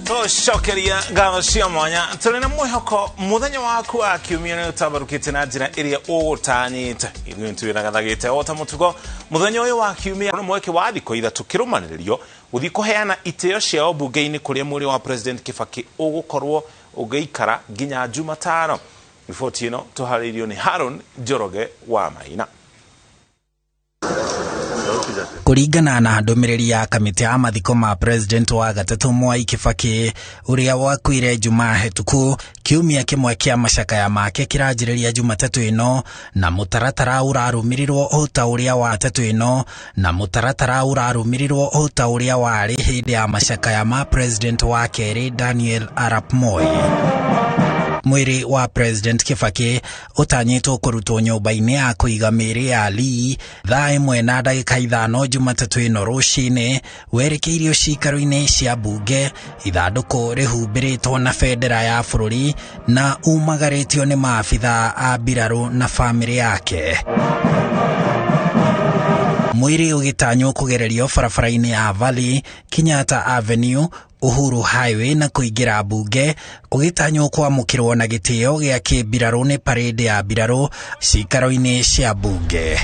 Tũcokeria ngatho cia mwanya tũrĩ na mwĩhoko mũthenya waku wa kiumia nĩ ũtambarũkĩte na njĩra ĩrĩa ũgũtanyĩte. Ithuĩ nĩtwĩragathagĩte o ta mũtugo mũthenya ũyũ wa kiumia nĩ mweke wa thikũ ithatũ kĩrũmanĩrĩrio gũthiĩ kũheana itĩo ciao mbunge-inĩ kũrĩa mwĩrĩ wa President Kibaki ũgũkorwo ũgĩikara nginya Jumatano. Riboti ĩno tũharĩirio nĩ Haron Njoroge wa Maina. Kũringana na ndũmĩrĩri ya kamĩtĩ ya mathiko ma President wa gatatũ Mwai Kibaki ũrĩa wakuire Jumaa hetũku, kiumia kĩmwe kĩa macakaya make kĩranjĩrĩria Jumatatũ ĩno na mũtaratara ũrarũmĩrĩrwo o ta ũrĩa wa tatũ ĩno na mũtaratara ũrarũmĩrĩrwo o ta ũrĩa warĩ hĩndĩ ya macakaya ma President wa kerĩ Daniel Arap Moi. Mwĩrĩ wa President Kibaki ũtanyĩtwo kũrutwo nyũmba-inĩ ya kũiga mĩĩrĩ ya Lee thaa 1:05 Jumatatũ ĩno rũcinĩ, werekeirio ciikaro-inĩ cia mbunge, ithandũkũ rĩhumbĩrĩtwo na bendera ya bũrũri na umagarĩtio nĩ maabithaa a mbirarũ na bamĩrĩ yake. Mwĩrĩ ũgĩtanywo kũgererio barabara-inĩ ya Valley, Kenyatta Avenue, Uhuru Highway na kũingĩra mbunge, ũgĩtanywo kwamũkĩrwo na gĩtĩo gĩa kĩmbirarũ nĩ parade ya mbirarũ ciikaro-inĩ cia mbunge.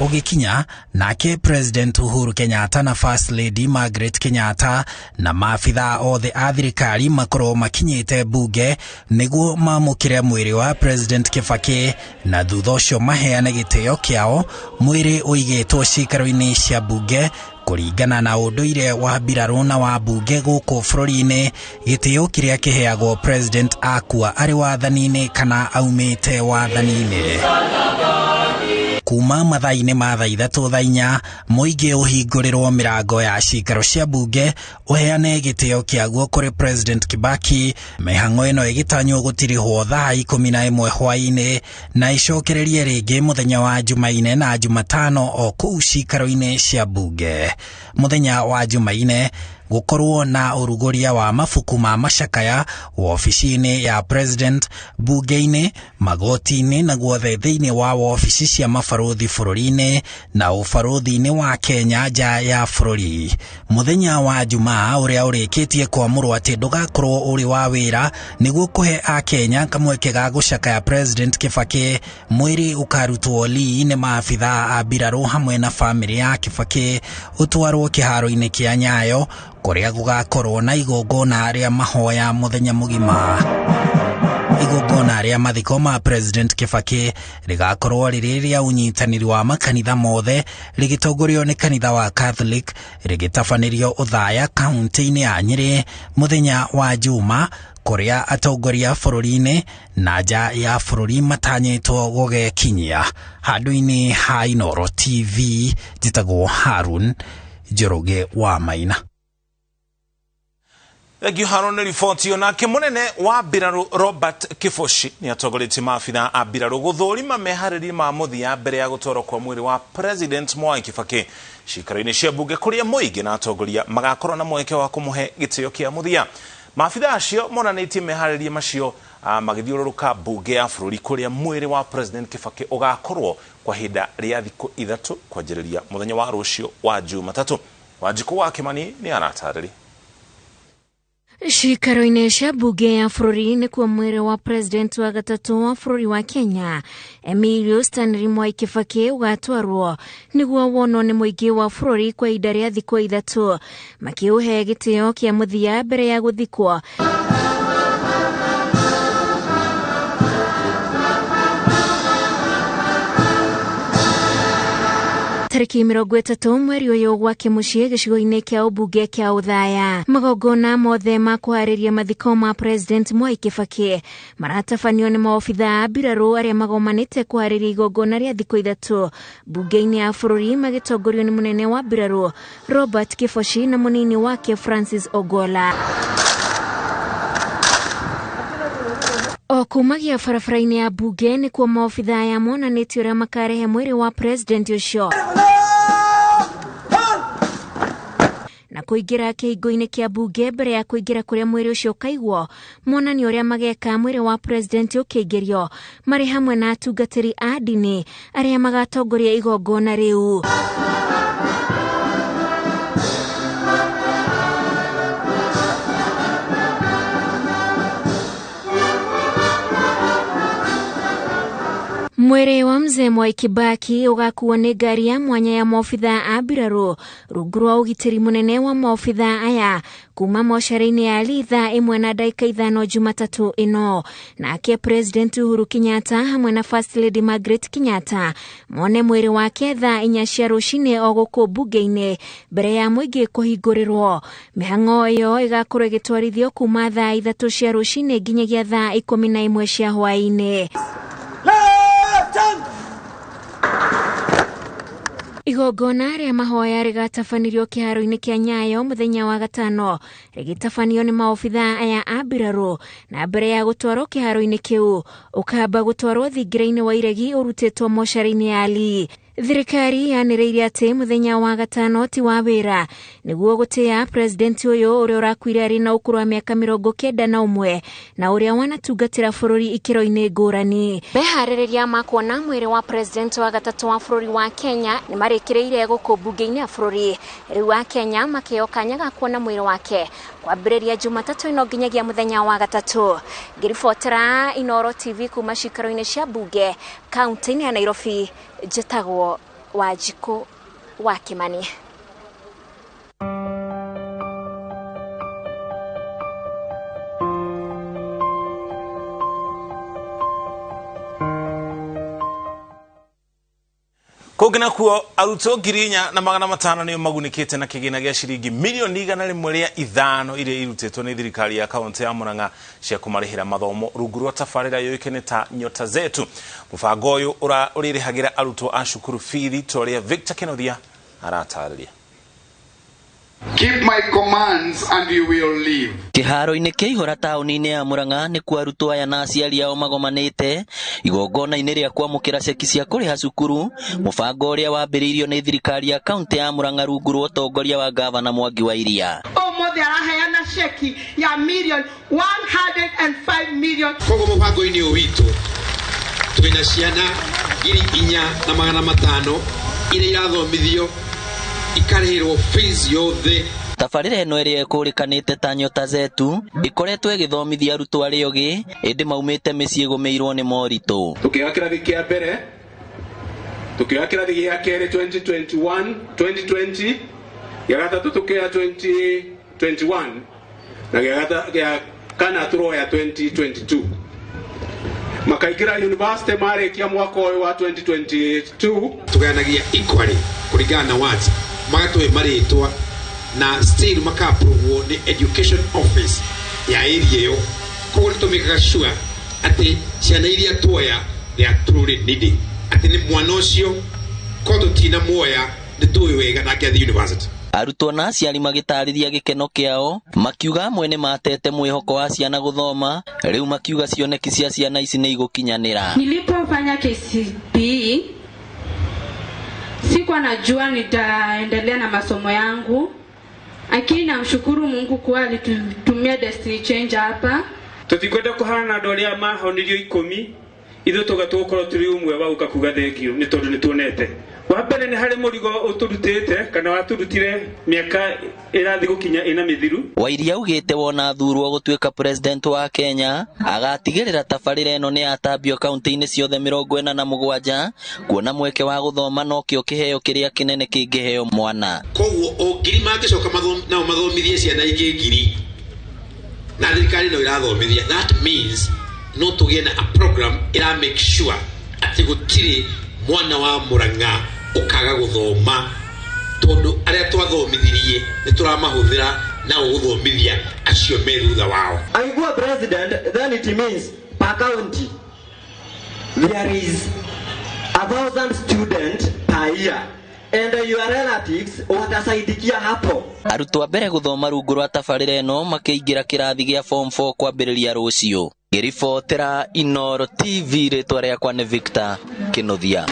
Ũgĩkinya nake President Uhuru Kenyatta na First Lady Margaret Kenyatta na maabithaa othe a thirikari makorwo makinyĩte mbunge nĩguo mamũkĩre mwĩrĩ wa President Kibaki na thutha ũcio maheane gĩtĩo kĩao. Mwĩrĩ ũigĩtwo ciikaro-inĩ cia mbunge kũringana na ũndũire wa mbirarũ na wa mbunge gũkũ bũrũri-inĩ, gĩtĩo kĩrĩa kĩheagwo President akua arĩ wathani-inĩ kana aumĩte wathani-inĩ. Kuma mathaa-inĩ ma thaa 3 thaa 4 mũingĩ ũhingũrĩrwo mĩrango ya ciikaro cia mbunge ũheane gĩtĩo kĩaguo kũrĩ President Kibaki. Mĩhang'o ĩno ĩgĩtanywo gũtirihwo thaa 11 hwaĩ-inĩ na ĩcokererie rĩngĩ mũthenya wa Jumaine na Jumatano o kũu ciikaro-inĩ cia mbunge. Mũthenya wa Jumaine gũkorwo na ũrugũria wa mabuku ma macakaya wobici-inĩ ya President, mbunge-inĩ, magoti-inĩ na guothe thĩinĩ wa wobici cia mabarũthi bũrũri-inĩ na ũbarũthi-inĩ wa Kenya nja ya bũrũri. Mũthenya wa Jumaa ũrĩa ũrĩkĩtie kwamũrwo atĩ ndũgakorwo ũrĩ wa wĩra nĩguo kũhe Akenya kamweke ga gũcakaya President Kibaki, mwĩrĩ ũkarutwo Lee nĩ maabithaa a mbirarũ hamwe na bamĩrĩ ya Kibaki ũtwarwo kĩharo-inĩ kĩa Nyayo kũrĩa gũgakorwo na igongona rĩa mahoya mũthenya mũgima. Igongona rĩa mathiko ma President Kibaki rĩgakorwo rĩrĩ rĩa ũnyitanĩri wa makanitha mothe rĩgĩtongorio nĩ kanitha wa Catholic rĩgĩtabanĩrio Othaya kaunti-inĩ ya Nyĩrĩ mũthenya wa Juma kũrĩa atongoria bũrũri-inĩ na nja ya bũrũri matanyĩtwo gũgekinyia. Handũ-inĩ ha Inooro TV njĩtagwo Harun Njoroge wa Maina. Thank you Haron nĩ riboti ĩyo. Nake mũnene wa mbirarũ Robert Kibochi nĩ atongoretie maabithaa a mbirarũ gũthũrima meharĩria ma mũthia mbere ya gũtwarwo kwa mwĩrĩ wa President Mwai Kibaki ciikaro-inĩ cia mbunge kũrĩa mũingĩ na atongoria magakorwo na mweke wa kũmũhe gĩtĩo kĩa mũthia. Maabithaa acio monanĩtie meharĩria macio magĩthiũrũrũka mbunge ya bũrũri kũrĩa mwĩrĩ wa President Kibaki ũgakorwo kwa ihinda rĩa thikũ 3 kwanjĩrĩria mũthenya wa rũciũ wa Jumatatũ. Wanjikũ wa Kimani nĩ aratarĩria. Ciikaro-inĩ cia mbunge ya bũrũri nĩkuo mwĩrĩ wa President wa gatatũ wa bũrũri wa Kenya Emilio Stanley Mwai Kibaki ũgatwarwo nĩguo wonwo nĩ mũingĩ wa bũrũri kwa ihinda rĩa thikũ 3 makĩũhe gĩtĩo kĩa mũthia mbere ya gũthikwo. Tarĩki 30 mweri ũyũ gwake mũciĩ gĩcigo-inĩ kĩa ũmbunge kĩa Othaya. Magongona mothe ma kũharĩria mathiko ma President Mwai Kibaki maratabanio nĩ maobithaa a mbirarũ arĩa magomanĩte kũharĩria igongona rĩa thikũ 3 mbunge-inĩ ya bũrũri magĩtongorio nĩ mũnene wa mbirarũ Robert Kibochi na mũnini wake Francis Ogola. O kumagia barabara-inĩ ya mbunge nĩkuo maobithaa aya monanĩtie ũrĩa makarehe mwĩrĩ wa President ũcio na kũingĩra kĩhingo-inĩ kĩa mbunge mbere ya kũingĩra kũrĩa mwĩrĩ ũcio ũkaigwo monanio ũrĩa mageka mwĩrĩ wa President ũkĩingĩrio marĩ hamwe na atungatĩri a ndini arĩa magatongoria igongona rĩu. Mwĩrĩ wa mzee Mwai Kibaki ũgakuo nĩ ngari ya mwanya ya maobithaa a mbirarũ rungu rwa ũgitĩri mũnene wa maobithaa aya kuma mocarĩ-inĩ ya Lee thaa 1:05 Jumatatũ ĩno. Nake President Uhuru Kenyatta hamwe na First Lady Margaret Kenyatta mone mwĩrĩ wake thaa 4 cia rũcinĩ o gũkũ mbunge-inĩ mbere ya mũingĩ kũhingũrĩrwo. Mĩhang'o ĩyo ĩgakorwo ĩgĩtwarithio kuma thaa 3 cia rũcinĩ nginyagia thaa 11 cia hwaĩ-inĩ. Igongona rĩa mahoya rĩgatabanĩrio kĩharo-inĩ kĩa Nyayo mũthenya wa gatano rĩgĩtabanio nĩ maobithaa aya a mbirarũ, na mbere ya gũtwarwo kĩharo-inĩ kĩu ũkamba gũtwarwo thingira-inĩ wa iregi ũrutĩtwo mocarĩ-inĩ ya Lee. Thirikari yanĩrĩire atĩ mũthenya wa gatano ti wa wĩra nĩguo gũtĩa president ũyũ ũrĩa ũrakuire arĩ na ũkũrũ wa mĩaka 91 na ũrĩa wanatungatĩra bũrũri ikĩro-inĩ ngũrani. Meharĩrĩria ma kuona mwĩrĩ wa president wa gatatũ wa bũrũri wa Kenya nĩ marĩkĩrĩire gũkũ mbunge-inĩ ya bũrũri. Rĩu a Kenya makĩheo kanya ga kuona mwĩrĩ wake kwambĩrĩria Jumatatũ ĩno nginyagia mũthenya wa gatatũ. Ngĩribotera Inooro TV kuma cikaro-inĩ cia mbunge kaunti-inĩ ya Nairobi, njĩtagwo Wanjikũ wa Kimani. Kũngĩ nakuo arutwo 4,500 nĩo magunĩkĩte na kĩgĩna gĩa ciringi milioni 105 iria irutĩtwo nĩ thirikari ya kaunti ya Murang'a cia kũmarĩhĩra mathomo rungu rwa tabarĩra yũĩkaine ta Nyota Zetu. Mũbango ũyũ ũrĩrĩhagĩra arutwo a cukuru bithi ta ũrĩa Victor Kenothia aratarĩria. Keep my commands and you will live. Kĩharo-inĩ kĩa Ihũra taũni-inĩ ya Murang'a nĩkuo arutwo aya na aciari ao magomanĩte igongona-inĩ rĩa kwamũkĩra ceki cia kũrĩha cukuru, mũbango ũrĩa wambĩrĩirio nĩ thirikari ya kaunti ya Murang'a rungu rwa ũtongoria wa gavana Mwangi wa Iria. Ũmũthĩ araheana ceki ya million 105 million. Koguo mũbango-inĩ ũyũ witũ twĩna ciana 4,500 iria irathomithio ikarĩhĩrwo fees yothe. Tabarĩra ĩno ĩrĩa ĩkũrĩkanĩte ta Nyota Zetu ĩkoretwo ĩgĩthomithia arutwo arĩa ogĩ ĩndĩ maumĩte mĩciĩ gũmĩirwo nĩ moritũ. Tukĩoya kĩrathi kĩa mbere, tukĩoya kĩrathi gĩa kerĩ 2021 2020, gĩa gatatũ tukĩoya 2021 na gĩa kana tũroya 2022. Makaingĩra university marĩkia mwaka ũyũ wa 2022. Tũgayanagia equally kũringana na words, magatũhe marĩtwa na still maka-approvwo nĩ education office ya area ĩyo. Koguo nĩ tũmĩkaga sure atĩ ciana iria tuoya they are truly needy, atĩ nĩ mwana ũcio ko tũtinamuoya nĩ tũĩ wega nake athiĩ university. Arutwo na aciari magĩtarĩria gĩkeno kĩao makiuga amwe nĩ matete mwĩhoko wa ciana gũthoma, rĩu makiuga cioneki cia ciana ici nĩ igũkinyanĩra. Nilipofanya KCPE sikuwa najua nitaendelea na masomo yangu, lakini namshukuru Mungu kuwa alitutumia Destiny Changer hapa. Tutikwenda kuhana na andũ arĩa mahonirio 10 ithuĩ tuga tũgũkorwo tũrĩ ũmwe wa gũka kuga thengio nĩ tondũ nĩ tuonete. Wa mbere nĩ harĩ mũrigo ũtũrutĩte kana watũrutire mĩaka ĩrathiĩ gũkinya ĩna mĩthiru. Wairia augĩte wona athurwo gũtuĩka president wa Kenya agatigĩrĩra tabarĩra ĩno nĩ yatambio kaunti-inĩ ciothe 47 kuona mweke wa gũthoma nokĩo kĩheo kĩrĩa kĩnene kĩngĩheo mwana. Koguo o ngiri mangĩcoka nao mathomithie ciana ingĩ ngiri na thirikari no irathomithia, that means no tũgĩe na a program ĩra make sure atĩ gũtirĩ mwana wa Murang'a ũkaga gũthoma tondũ arĩa twathomithirie nĩ tũramahũthĩra na gũthomithia acio me thutha wao. Angĩkuwa president, then it means per county there is 1,000 students per year and your relatives watasaidikia hapo. Arutwo a mbere gũthoma rungu rwa tabarĩra ĩno makĩingĩra kĩrathi gĩa form 4 kwambĩrĩria rũciũ. Ngĩribotera Inooro TV, rĩtwa rĩakwa nĩ Victor Kĩnuthia.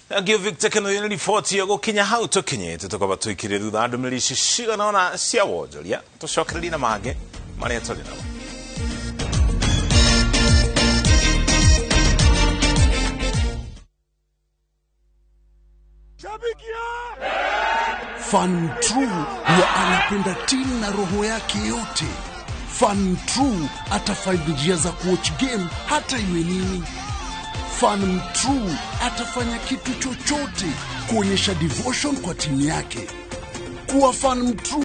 Thank you Victor Kĩnuthia nĩ riboti ĩyo. Gũkinya hau tũkinyĩte tũkaba tũikire thutha ndũmĩrĩri ici cigana ũna cia wonjoria tũcokererie na mangĩ marĩa tũrĩ namo. Fan True huwa anapenda timu na roho yake yote. Fan True atafind njia za kuwatch game hata iwe nini. Fan mtrue atafanya kitu chochote kuonyesha devotion kwa timu yake. Kuwa fan mtrue